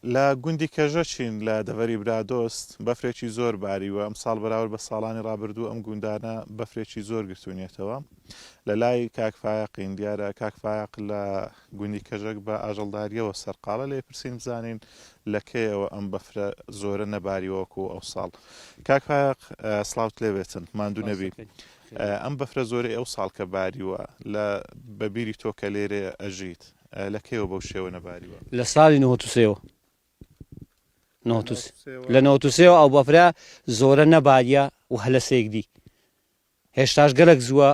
لە گوندی کەژەچین لە دەڤەری برادۆست بەفرێکی زۆر باریوە، ئەمساڵ بەراورد بە ساڵانی ڕابردوو ئەم گوندانە بەفرێکی زۆر گرتوونیەتەوە. لە لای کاک فایەقین، دیارە کاک فایەق لە گوندی کەژەک بە ئاژەڵدارییەوە سەرقاڵە، لێی پرسین بزانین لە کەیەوە ئەم بەفرە زۆرە نەباریوە وەکوو ئەوساڵ. کاک فایەق سڵاوت لێ بێتن، ماندوو نەبی. ئەم بەفرە زۆرەی ئەوساڵ کە باریوە لە بە بیری تۆ کە لێرەیە ئەژیت، لە کەیەوە بەو شێوە نەباریوە؟ لە ساڵی نەوەت و سێوە. نەوەت و سێ. لە نەوەت و سێوە ئەو بەفرە زۆرە نەباریە و هەلەسێک دی. هێشتاش گەلەک زووە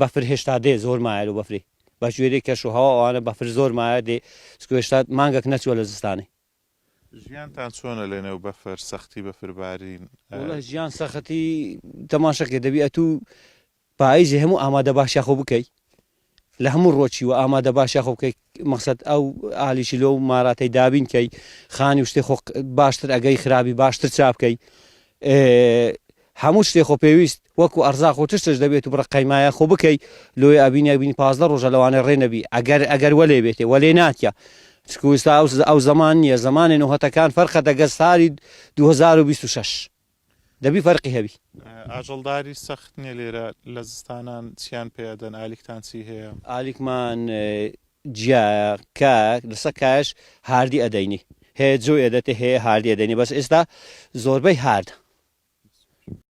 بەفر هێشتا دێ زۆر مایە لۆ بەفرێ. بە گوێرەی کەش و هەوا ئەوانە بەفر زۆر مایە دێ چونکە هێشتا مانگەک نەچووە لە زستانێ. ژیانتان چۆنە لە نێو بەفر، سەختی بەفر بارین؟ وەڵا ژیان سەختی تەماشا کە دەبی ئەتوو پاییزێ هەموو ئامادە باشیا خۆ بکەی لە هەموو ڕۆچیوە ئامادە باشیا خۆ بکەی مەقسەد ئەو ئالیشی لۆ ماراتەی دابین کەی خانی و شتێ خۆ باشتر ئەگەی خرابی باشتر چا بکەی هەموو شتێ خۆ پێویست وەکو ئەرزاق و تشتش دەبێت و بڕە قەیمایە خۆ بکەی لۆیە ئەبینی ئەبینی 15 ڕۆژە لەوانەیە ڕێ نەبی ئەگەر ئەگەر وەلێ بێتێ وەلێ ناتیە چکو ئێستا ئەو ئەو زەمان نییە زەمانێ نۆهەتەکان فەرقە دەگەز سالی 2026 دەبی فەرقی هەبی. ئاژەڵداری سەخت نیە لێرە لە زستانان چیان پێ ئەدەن ئالیکتان چی هەیە؟ ئالیکمان جیایە کایە لەسەر کایەش هاردی ئەدەینی هەیە جۆی ئەدەتێ هەیە هاردی ئەدەینی بەس ئێستا زۆربەی هاردە.